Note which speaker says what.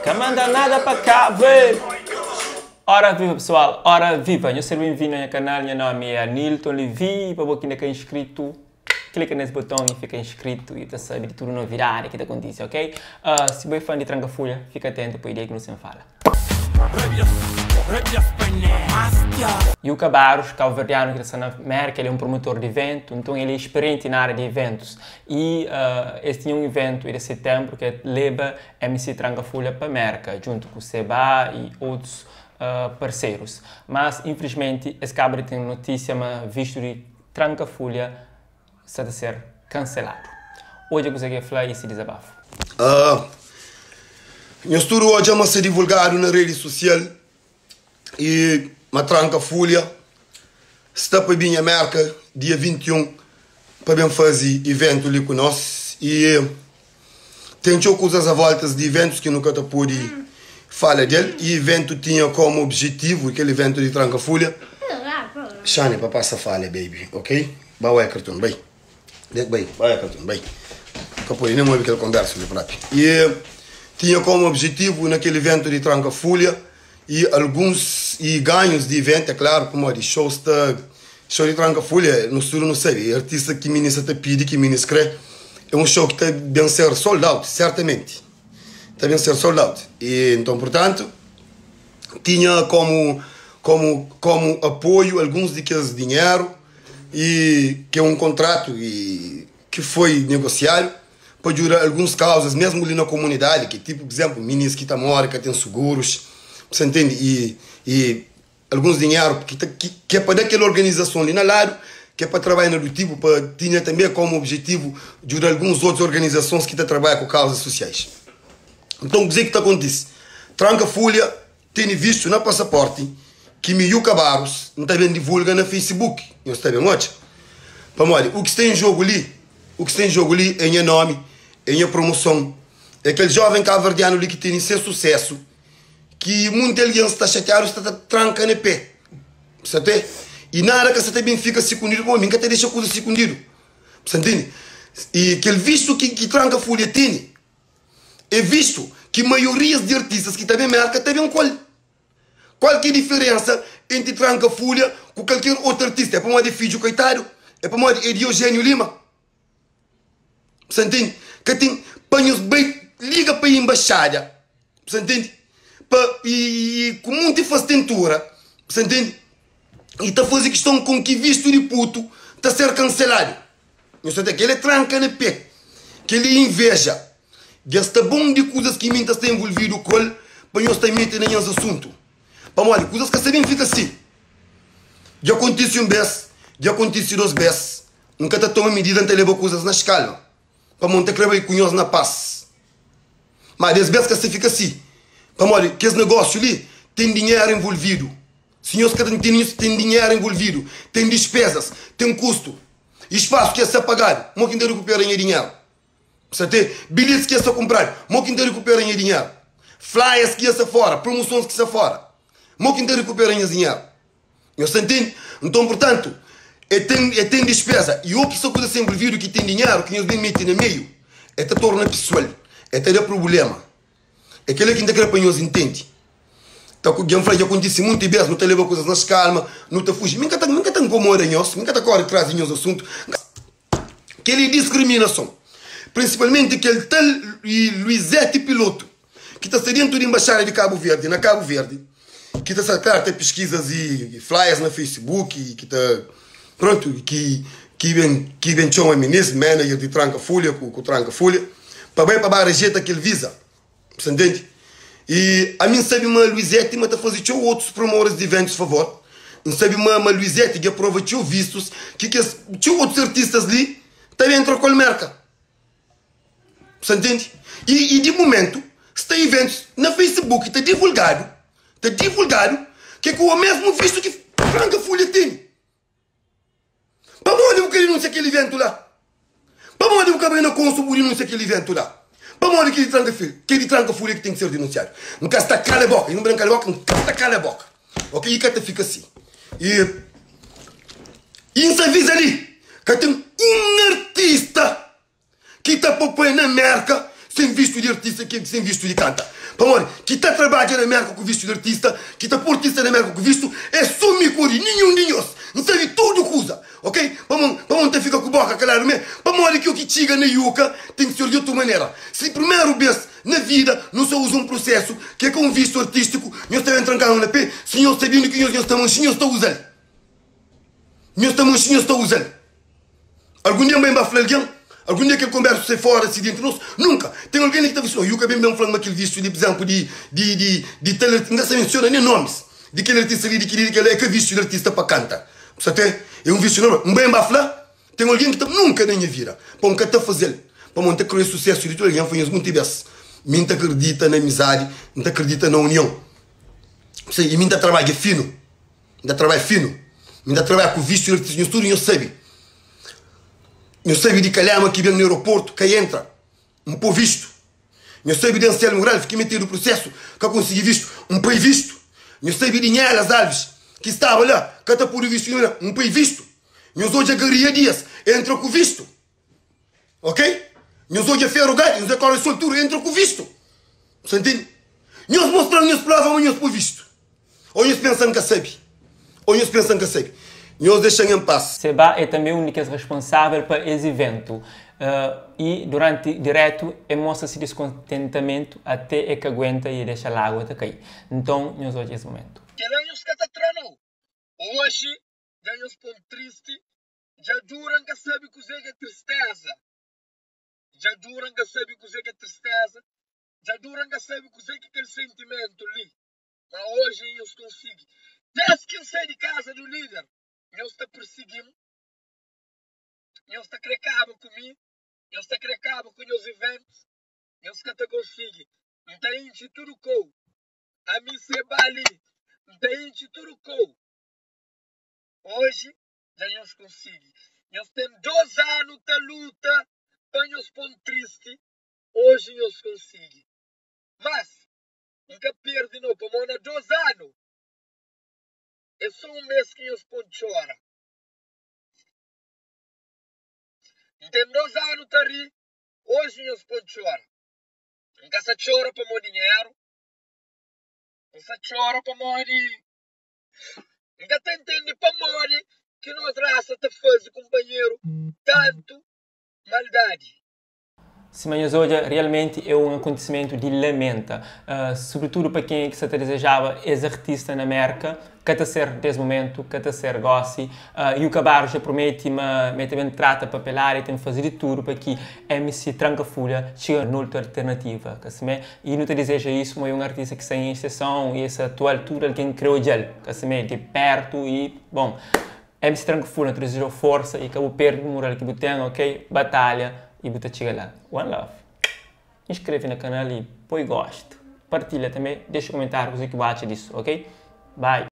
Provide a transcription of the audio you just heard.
Speaker 1: Ka manda nada pa cá ver. Ora viva pessoal, ora viva! Nhos ser bem-vindo na nha canal, nha nome é Anilton Levy, pa bo ki inda ka inscrito, klika nes boton e fika inscrito e ta sabe di tudo novidade ki ta kontise, ok? Uh, si bo é fã di Tranka Fulha, fika atento pa ideia ki nu sen fala. Yuka Barros, cabo-verdiano ki ta sta na Merka, el é un promotor di iventu, nton el é experienti na área di iventus. I uh, es tinha un iventu di setembru ki é leba MC Tranka Fulha pa Merka, djuntu ku Seba i otus uh, parserus. Mas, infelizmenti, es kaba di ten notísia ma vistu di Tranka Fulha sta ta ser kanseladu. Odja kuzê ki el fla i se dizabafu.
Speaker 2: Ah, nhos tudu odja ma sta divulgadu na redi sosial i ma Tranka Fulha sta pa binha Merka dia 21 pa ben faze iventu li ku nos i ten txeu kuzas a voltas di iventus ki nu ka ta pode fala del i iventu tinha komu objetivu kel iventu di Tranka Fulha Shani pa pasa fala baby ok ba Eckerton bai Dek bai bai Eckerton bai ka pode nem obi kel konversa li propi i tinha komu objetivu na kel iventu di Tranka Fulha i alguns i ganhus di iventu é klaru pamodi show sta show di Tranka Fulha nos tudu nu sabe artista ki minis sa ta pidi ki minis kre é un show ki ta ben ser sold out sertamenti ta ben ser sold out i nton purtantu tinha komu komu komu apoiu alguns di kes dinheru i ki é un kontratu i ki foi negosiadu pa djuda alguns kauzas mesmu li na komunidadi ki tipo por exemplo minis ki ta mori ka ten sugurus sa ntende i i alguns dinheru ki ta ki ki é pa da kel organizason li na ladu ki é pa trabadja na du tipo pa tinha tanbe komu objetivu djuda alguns otus organizasons ki ta trabadja ku kauzas sosiais nton kuze ki ta kontise tranka fulha Tene vistu na pasaporti ki mi Yuka Barros N ta ben divulga na Facebook, nhos ta ben odja. Pamodi u ki sta en jogu li, u ki sta en jogu li é nha nomi, é nha promoson, é kel joven kabuverdianu li ki tene se susesu ki munti algen sta xatiadu sta ta tranka na pe. Sa te? I nada ka sa ta ben fika sikundidu pamodi mi N ka ta dexa kuza sikundidu. Sa ntende? I kel vistu ki ki tranka fulha tene. É vistu ki maiorias di artistas ki ta ben Merka ta ben ku el. Kual ki é diferensa entri Tranka Fulha ku kalker otu artista? É pamodi é fidju koitadu? É pamodi é di Eugénio Lima? Sa ntende? Ka ten pa nhos bai liga pa embaixada, sa ntende? Pa i ku munti fastentura, sa ntende? I ta faze kiston kon ki vistu di putu ta ser kanseladu. Nhos ta kel é tranka na pé, kel é inveja. Dja sta bon di kuzas ki mi N ta sta envolvidu ku el pa nhos ta mete na nhas asuntu. Pamodi kuzas ka sta ben fika si. Dja kontise un bês, dja kontise dos bês, N ka ta toma midida, N ta leba kuzas na skalma, pamodi N ta krê bai ku nhos na pas. Má des bês ka sta fika si, pamodi kes negósiu li ten dinheru envolvidu. Si nhos ka ta ntende, nhos ten dinheru envolvidu, ten dispezas, ten kustu. I spasu ki es sta pagadu, mo ki N ta rekupera nha dinheru? Sa ten bilhetis ki es sta kunpradu, mo ki N ta rekupera nha dinheru? Flyers ki es sta fora, promusons ki sta fora, mo ki N ta rekupera nhas dinheru? Nhos ta ntende? Nton, purtantu, e ten, e ten dispeza. I o ki sta kuza sta envolvidu ki ten dinheru ki nhos ben mete na meiu, e ta torna pesual, e ta da prubulema. É kel-la ki N ta krê pa nhos intende. Ta ku, dja N fla, dja kontise munti bês, nu ta leba kuzas nas kalma, nu ta fuji. Mi N ka ta, mi N ka ta nkomoda nhos, mi N ka ta kóre tras di nhos asuntu. N ka. Kel-li é diskriminason, prinsipalmenti kel tal Luizete Piloto, ki ta sta déntu di Enbaxada di Kabu Verdi, na Kabu Verdi, ki ta sta, klaru, ta piskizas i flyers na Facebook, i ki ta, prontu, ki, ki ben, ki ben txoma minis, manager di Tranka Fulha ku, ku Tranka Fulha, pa bai pa ba rejeta kel visa. Sa ntende? I ami N sabe ma Luizete ma ta faze txeu otus promotores di eventus favor. N sabe ma ma Luizete dja prova txeu vistus ki kes txeu otus artistas li ta ben entra ku el Merka. Sa ntende? I, i di mumentu sta eventus na Facebook ta divulgadu, ta divulgadu ke ku o mesmu vistu ki Franka Fulha tene. Pamodi bu ka dinunsia kel iventu la? Pamodi bu ka bai na konsul bu dinunsia kel iventu la? Pamodi kel di tranka fil, kel di tranka fulha ki ten ki ser dinunsiadu? N ka sta kala boka, N kala boka, N ka sta kala boka. Ok, i ka ta fika si. I i N sta avisa li, ka ten un artista ki ta popoi na Merka. Sen vistu di artista ki sen vistu di kanta. Pamodi ki ta trabadja na Merka ku vistu di artista, ki ta poi artista na Merka ku vistu, é so mi ku odi, ninhun di nhos. N sabe tudu kuza, ok? Pamodi pamodi N ta fika ku boka kaladu mé? Pamodi ki o ki txiga na Yuka ten ki ser di otu manera. Si primeru bes na vida nu sa uza un prusesu ki é ka un vistu artistiku, nhos ta ben tranka-nu na pé, si nhos sabidu ki nhos nhos ta manxi nhos ta uza-l. Nhos ta manxi nhos ta uza-l. Algun dia N bai N ba fla algen? Algun dia kel konbérsu sai fóra si di entri nos? Nunka! Ten algen li ki ta fla si, Oh, Yuka ben ben fla-m ma kel vistu li, pur izénplu, di, di, di, di tal artista, N ka sta mensiona nen nómis, di kel artista li, di kel-li, di kel-la, é ka vistu di artista pa kanta. Bu sa te? É un vistu normal. N bai N ba fla? Ten algen ki ta. Nunka na nha vida! Pa N ka ta faze-l, pamodi N ta krê susésu di tudu algen. N fla nhos munti bês, mi N ta kridita na amizadi, N ta kridita na union. Bu sa? I mi N ta trabadja finu. N ta trabadja finu, mi N ta trabadja ku vistu di artista, nhos tudu nhos sabe. Nhos sabe di kalema ki ben na aeroportu, ka entra, N po vistu. Nhos sabe di Anselmo Ralph ki metedu prusesu, ka konsigi vistu, N poi vistu. Nhos sabe di Nhelas Alves ki staba la, ka ta podu vistu, N poi vistu. Nhos odja Garia Dias, entra ku vistu. Ok? Nhos odja Ferro Gadi, nhos kore sol tudu, entra ku vistu. Sa ntende? Nhos mostra-m nhos prova ma nhos poi vistu. Ô nhos pensa N ka sabe? Ô nhos pensa N ka sabe? Nhos dexa-m en pas.
Speaker 1: Seba é tanbê un di kes responsável pa es iventu y duranti diretu e mostra si diskontentamentu até e ka aguenta y e dexa lágua ta kai. Nton nhos odja es momentu.
Speaker 3: Kela nhos ka ta tra nau. Oji dja nhos pon tristi Dja dura N ka sabe kuzê ki é tristeza Dja dura N ka sabe kuzê ki é tristeza Dja dura N ka sabe kuzê ki é kel sentimentu li Ma oji nhos konsigi Des ki N sai di kaza du líder Nhos ta pirsigi-m Nhos ta kre kaba ku mi Nhos ta kre kaba ku nhos iventus Nhos ka ta konsigi N ta intxi tudu kou Ami se bali N ta intxi tudu kou Oji dja nhos konsigi. Nhos ten 2 anu ta luta pa nhos pon tristi, oji nhos konsigi. Mas N ka perdi no, pamo na 2 anu é so un bes ki nhos pon txora. N ten 2 anu ta ri, oji nhos pon txora. N ka sa txora pamo dinheru, N sa txora pamodi N ka ta intende pamodi ki nos rasa ta faze kunpanheru tantu maldadi.
Speaker 1: Sima nhos odja, realmenti é un akontisimentu di lamenta, sobritudu pa kenha ki sa ta dizejaba es artista na Merka, ka ta ser des mumentu, ka ta ser gosi. Yuka Barros dja prometi ma ma el ta ben trata papelada, el ten faze di tudu pa ki MC Tranka Fulha txiga n'otu alternativa, ka simé? I nu ta dizeja isu, ma é un artista ki sta en extenson i es atual tudu algen kre odja-l, ka simé, di pertu i, bon, MC Tranka Fulha nu ta dizejau forsa i ka bu perde bu mural ki bu ten, ok? Batalha i bu ta txiga la. One love. Inskreve na kanal i poi gostu. Partilha tanbe, dexa komentariu kuzê ki bu atxa disu, ok? Bye.